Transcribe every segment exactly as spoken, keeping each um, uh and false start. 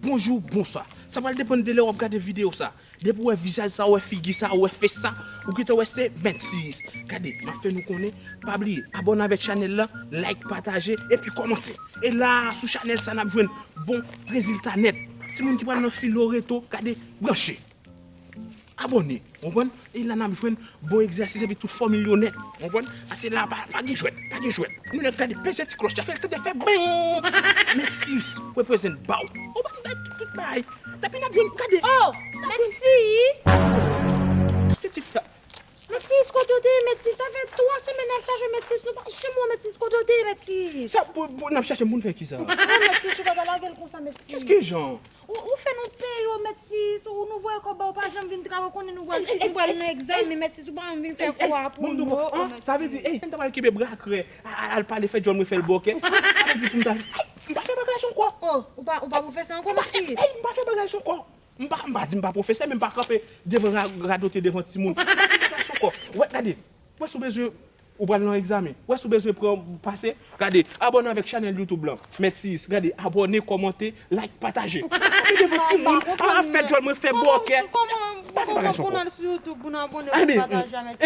Bonjou, bonswa. Sa pral depann de lè w ap gade videyo sa. Depi w wè vizaj sa, w wè figi sa, w wè fes sa, ou gentan wè se Mèt Sirius. Gade, m ap fè nou konnen, pa bliye abòne avèk chanèl la, like, pataje, epi kòmante. E la, sou chanèl sa, n ap jwenn bon rezilta nèt. Timoun ki pral nan filo reto, gade, branche. Abòne, w konprann? E la n ap jwenn bon egzèsis epi tout fòmil yo nèt. W konprann? Pase la, pa, pa gen jwèt, pa gen jwèt. Nou nèk gade, peze ti klòch la, fè l tande fè beng! Mèt Sirius, represent ba w. Ou pa bay tout, tout bagay. Depi n ap jwenn, gade. Oh! Mèt Sirius! Ti fi a. Mèt Sirius, kote w te ye, Mèt Sirius? Sa fè twa semèn n ap chache w, Mèt Sirius. Nou pa janm wè w, Mèt Sirius. Kote w te ye, Mèt Sirius? Sa, pou, pou, n ap chache moun fè ki sa? Oh, Mèt Sirius, ou pa ta lage l konsa, Mèt Sirius. Kis ki jan? Ou, ou fè nou peye w, Mèt Sirius, ou nou voye kòb ba w, pa janm vin travay, ou konnen nou pral, nou pral nan egzamen, Mèt Sirius, ou pa janm vin fè kou a pou nou, oh, Mèt Sirius. Sa vle di, ey, m ta pral kenbe bra krè, a, a, al pale fè djòl mwen fè l bòkè. Sa vle di pou m ta, ey, m pa fè bagay sa ankò. Oh, ou pa, ou pa pwofesè ankò, Mèt Sirius? Ey, m pa fè bagay sa ankò. M pa, m pa di m pa pwofesè, men m pa kanpe devan ra-, radote devan timoun. M pa fè bagay sa ankò. Wè, gade, wè si w bezwen, ou pral nan egzamen. Wè si w bezwen pran pase, gade, abòne avèk chanèl YouTube lan. Mèt Sirius, gade, abòne, kòmante, like, pataje. Kanpe devan timoun, al ap fè djòl mwen fè bòkè. M pa fè bagay sa ankò. Ebyen,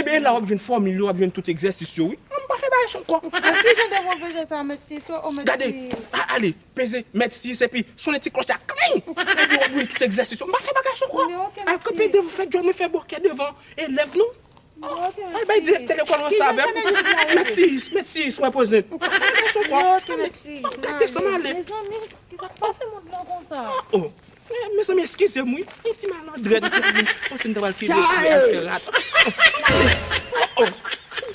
ebyen, la w ap jwenn fòmil yo, w ap jwenn tout egzèsis yo, wi. M pa fè bagay sa ankò. Gade, a, ale, peze Mèt Sirius epi sonnen ti klòch la, kling! Epi w ap jwenn tout egzèsis yo. M pa fè bagay sa ankò. Al kanpe devan, fè djòl mwen fè bòkè devan elèv nou. Al bay direktè lekòl lan sa avè m. Mèt Sirius, Mèt Sirius, represent. M pa fè bagay sa ankò. Al gate san m ale. Mezanmi, kisa k pase moun lan konsa? Oh, oh. Mezanmi, eskize m, wi. Yon ti malandrèt, m te vin panse m ta pral kenbe krè al fè rat. Oh, oh.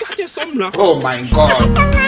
Gate san m lan. Oh my God.